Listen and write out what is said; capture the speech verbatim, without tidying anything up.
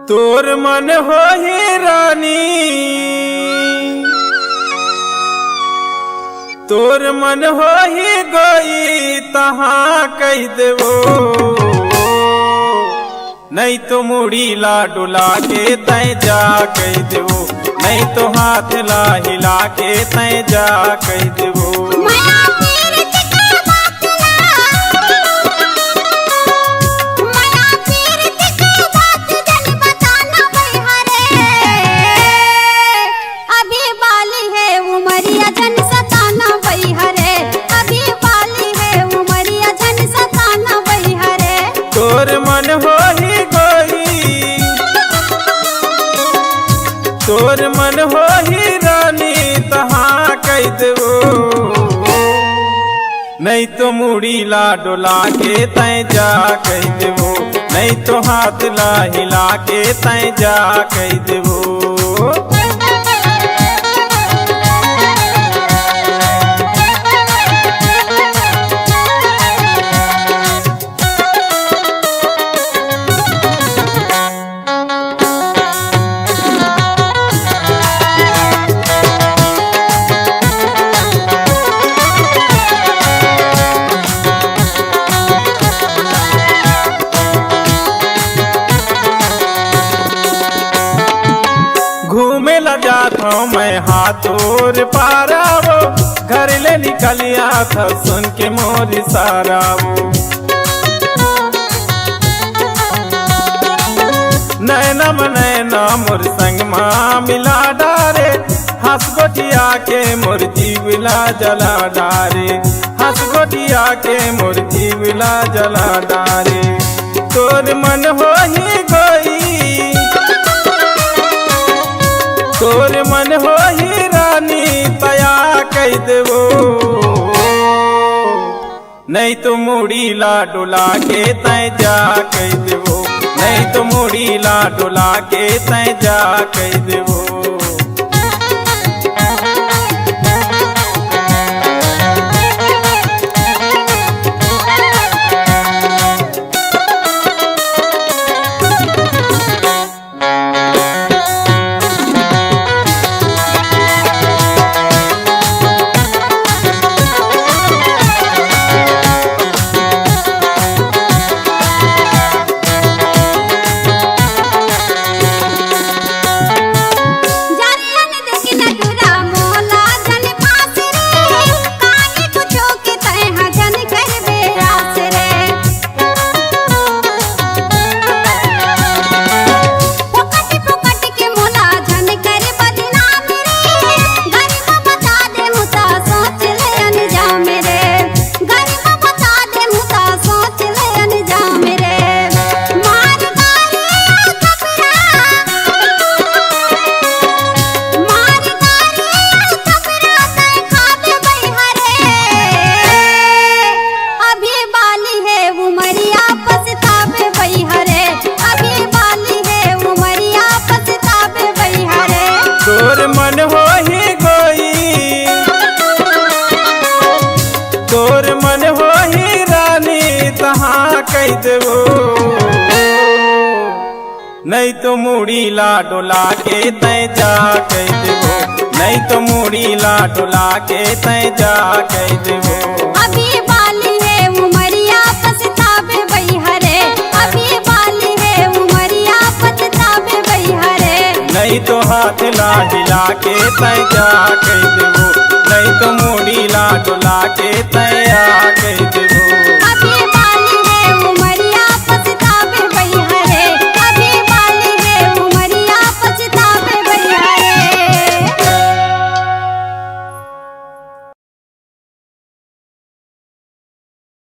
तोर मन होही रानी, तोर मन होही गोई तहाँ कहि देवो, नइ तो मुड़ी ला डोला के तैं जा कहि देवो, नइ तो हाथ ला हिला के तैं जा कहि देवो। मया पीरित के बात ला, मया पीरित के बात जन बताना भई हरे। अभी बाली हे उमरिया जन सताना भई हरे, अभी बाली हे उमरिया जन सताना भई हरे। तोर मन होही गोई, तोर मन होही रानी तहाँ कहि देवो, नइ तो मुड़ी ला डोला के तैं जा कहि देवो, नइ तो हाथ ला हिला के तैं जा कहि देवो। घूमे ला जात हँव मैं हा तोर पारा वो, घर ले निकलिया था सुन के मोर इशारा वो। नैना म नैना मोर संग मा मिला डारे, हँस गोठिया के मोर जीव ला जला डारे, हँस गोठिया के मोर जीव ला जला डारे। तोर मन होही गोई, तोर मन होही रानी तया कहि देवो, नइ तो मुड़ी ला डोला के तैं जा कहि देवो, नइ तो मुड़ी ला डोला के तैं जा कहि देवो। अभी बाली हे उमरिया पछतावे बई हरे, अभी बाली हे उमरिया पछतावे बई हरे। तोर मन होही गोई, तोर मन होही रानी तहाँ कहि देवो। नइ तो मुड़ी ला डोला के तैं जा कहि देवो, नइ तो मुड़ी ला डोला के तैं जा कहि देवो। अभी बाली हे उमरिया पछतावे बई हरे, अभी बाली हे उमरिया पछतावे बई हरे। नइ तो हाथ ला हिला के तैं जा कहि देवो, नइ तो मुड़ी ला डोला के तैं